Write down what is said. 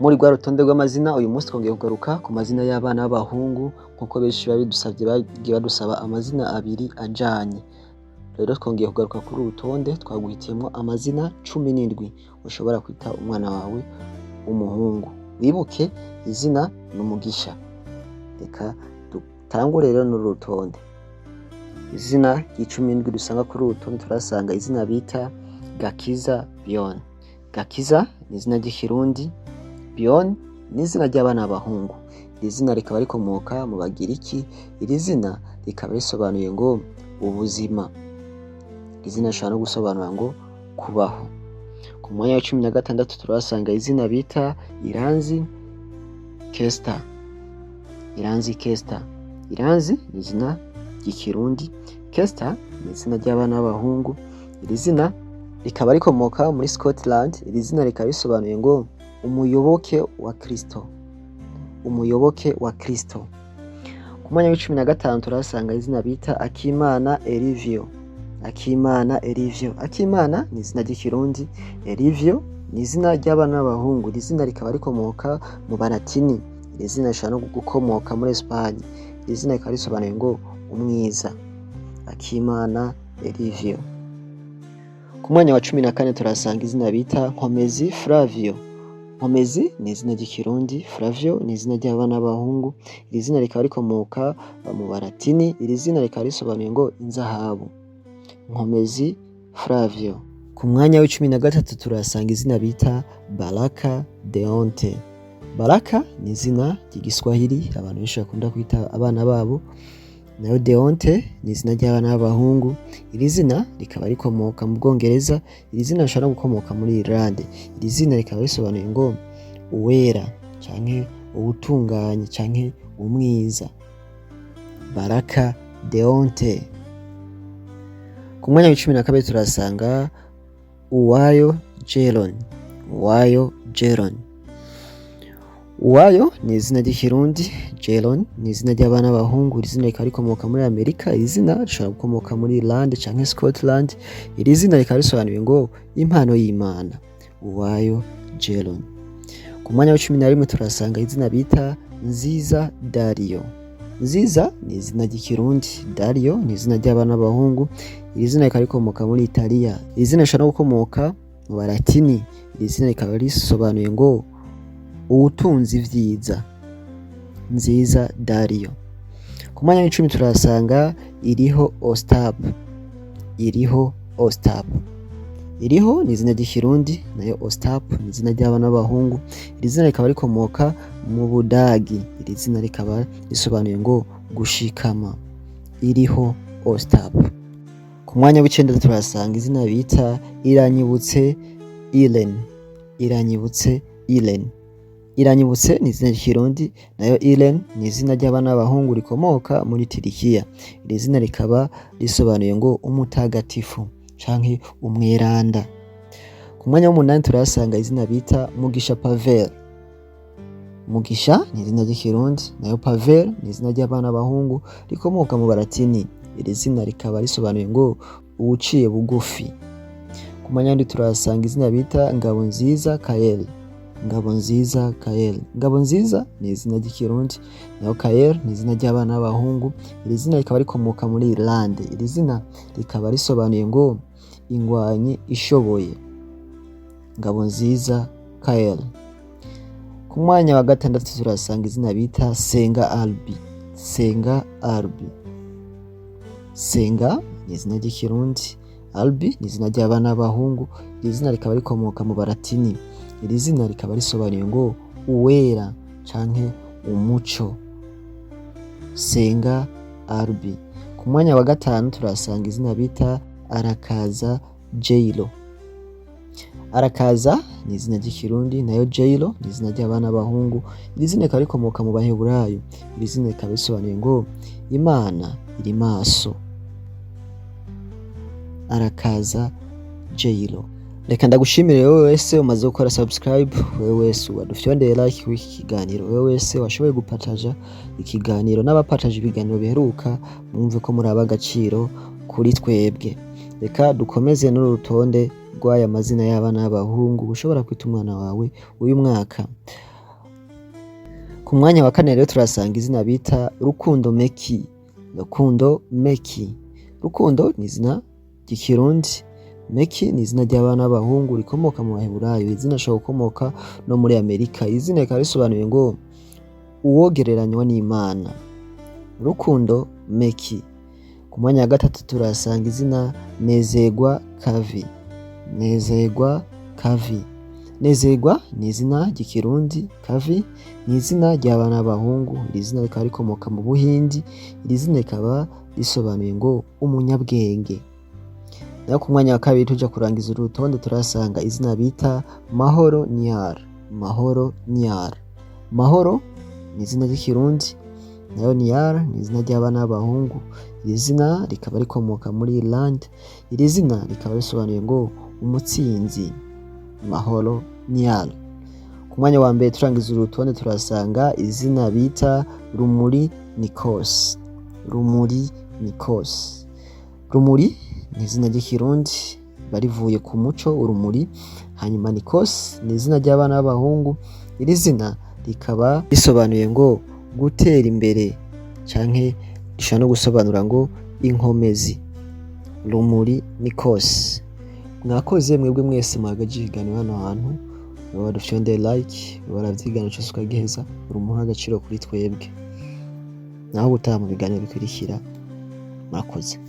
Muri rwa rutonde rw'amazina, uyu munsi twongeye kugaruka ku mazina y'abana b'abahungu, nk'uko benshi babidusavye. Bagiye badusaba amazina abiri ajanye. Rero twongeye kugaruka kuri uru rutonde, twaguhitiyemwo amazina 17 ushobora kwita umwana wawe w'umuhungu. Wibuke, izina ni umugisha. Reka dutangure rero n'uru rutonde. Izina ry'icumi n'indwi dusanga kuri uru rutonde, turasanga izina bita Gakiza Bion. Gakiza ni izina ry'Ikirundi, Bion ni izina ry'abana b'abahungu. Iri zina rikaba rikomoka mu Bagiriki. Iri zina rikaba risobanuye ngo ubuzima. Iri zina rishobora no gusobanura ngo kubaho. Ku mwanya wa 16 turahasanga izina bita Iranzi Kesta. Iranzi Kesta. Iranzi ni izina ry'Ikirundi, Kesta ni izina ry'abana b'abahungu. Iri zina rikaba rikomoka muri Scotland. Iri zina rikaba risobanuye ngo umuyoboke wa Kristo, umuyoboke wa Kristo. Ku mwanya wa 15 turahasanga izina bita Akimana Elivio. Akimana Elivio. Akimana ni izina ry'Ikirundi, Elivio ni izina ry'abana b'abahungu. Iri zina rikaba rikomoka mu Balatini. Iri zina rishobora no gukomoka muri Espagne. Iri zina rikaba risobanuye ngo umwiza. Akimana Elivio. Ku mwanya wa 14 turahasanga izina bita Nkomezi Flavio. Nkomezi ni izina ry'Ikirundi, Flavio ni izina ry'abana b'abahungu. Iri zina rikaba rikomoka mu Balatini. Iri zina rikaba risobanuye ngo inzahabu. Nkomezi Flavio. Ku mwanya wa 13 turahasanga izina bita Baraka Deonte. Baraka ni izina ry'Igiswahili abantu benshi bakunda kwita abana babo, nayo Deonte ni izina ry'abana b'abahungu. Iri zina rikaba rikomoka mu Bwongereza. Iri zina rishobora no gukomoka muri Irlande. Iri zina rikaba risobanuye ngo uwera canke uwutunganye canke umwiza. Baraka Deonte. Ku mwanya wa 12 turasanga Uwayo Jeron. Uwayo Jeron. Uwayo ni izina ry'Ikirundi, Jeron ni izina ry'abana b'abahungu. Iri zina rikaba rikomoka muri Amerika. Iri zina rishobora gukomoka muri Irlande canke Scotland. Iri zina rikaba risobanuye ngo impano y'Imana. Uwayo Jeron. Ku mwanya wa 11 turasanga izina bita Nziza Dario. Nziza ni izina ry'Ikirundi, Dario ni izina ry'abana b'abahungu. Iri zina rikaba rikomoka muri Italiya. Iri zina rishobora no gukomoka mu Balatini. Iri zina rikaba risobanuye ngo uwutunze ivyiza. Nziza Dario. Ku mwanya wa 10 turahasanga Iriho Ostap. Iriho Ostap. Iriho ni izina ry'Ikirundi, nayo Ostap ni izina ry'abana b'abahungu. Iri zina rikaba rikomoka mu Budagi. Iri zina rikaba risobanuye ngo gushikama. Iriho Ostap. Ku mwanya wa 9 turahasanga izina bita Iranyibutse Iren. Iranyibutse Iren. Iranyibutse ni izina ry'Ikirundi, nayo Iren ni izina ry'abana b'abahungu rikomoka muri Turikiya. Iri zina rikaba risobanuye ngo umutagatifu canke umweranda. Ku mwanya wa 8 turahasanga izina bita Mugisha Pavel. Mugisha ni izina ry'Ikirundi, nayo Pavel ni izina ry'abana b'abahungu rikomoka mu Balatini. Iri zina rikaba risobanuye ngo uwuciye bugufi. Ku mwanya w'indwi turahasanga izina bita Ngabonziza Kael. Ngabonziza Kael. Ngabonziza ni izina ry'Ikirundi, nayo Kael ni izina ry'abana b'abahungu. Iri zina rikaba rikomoka muri Irlande. Iri zina rikaba risobanuye ngo ingwanyi ishoboye. Ngabonziza Kael. Ku mwanya wa gatandatu turasanga izina bita Senga Albi. Senga Albi. Senga ni izina ry'Ikirundi, Albi ni izina ry'abana b'abahungu. Iri zina rikaba rikomoka mu Balatini. Iri zina rikaba risobanuye ngo uwera canke umuco. Senga Albi. Ku mwanya wa gatanu turasanga izina bita Arakaza Jairo. Arakaza ni izina ry'Ikirundi, nayo Jairo ni izina ry'abana b'abahungu. Iri zina rikaba rikomoka mu Baheburayo. Iri zina rikaba risobanuye ngo Imana iri maso. Arakaza Jairo. Reka ndagushimire wowe wese umaze gukora subscribe, wewe wese wadufyondeye like kuri iki kiganiro, wewe wese washoboye gupataja ikiganiro n'abapataje ibiganiro biheruka, mwumve ko muri ab'agaciro kuri twebwe. Reka dukomeze n'uru rutonde rw'aya mazina y'abana b'abahungu ushobora kwita umwana wawe uyu mwaka. Ku mwanya wa kane rero turasanga izina bita Rukundo Meki. Rukundo Meki. Rukundo ni izina ry'Ikirundi, Meki ni izina ry'abana b'abahungu rikomoka mu Baheburayo. Izina rishobora gukomoka no muri Amerika. Izina rikaba risobanuye ngo uwogereranywa n'Imana. Rukundo Meki. Ku mwanya wa gatatu turasanga izina Nezerwa Kavi. Nezerwa Kavi. Nezerwa ni izina ry'Ikirundi, Kavi ni izina ry'abana b'abahungu. Iri zina rikaba rikomoka mu Buhindi. Iri zina rikaba risobanuye ngo umunyabwenge. Naho ku mwanya wa kabiri, tuja kurangiza uru rutonde, turasanga izina bita Mahoro Niar. Mahoro Niar. Mahoro ni izina ry'Ikirundi, nayo Niar ni izina ry'abana b'abahungu. Iri zina rikaba rikomoka muri Irlande. Iri zina rikaba risobanuye ngo umutsinzi. Mahoro Niar. Ku mwanya wa mbere, turangiza uru rutonde, turasanga izina bita Rumuri Nikos. Rumuri Nikos. Rumuri ni izina ry'Ikirundi barivuye ku muco, urumuri. Hanyuma Nikos ni izina ry'abana b'abahungu. Iri zina rikaba risobanuye ngo gutera imbere, canke rishobora no gusobanura ngo inkomezi. Rumuri Nikos. Mwakoze mwebwe mwese mwagaje ikiganiro hano hantu, wadufyonde like, waravye ikiganiro cose ukagiheza, uri umuntu w'agaciro kuri twebwe. Naho ubutaha mu biganiro bikurikira, murakoze.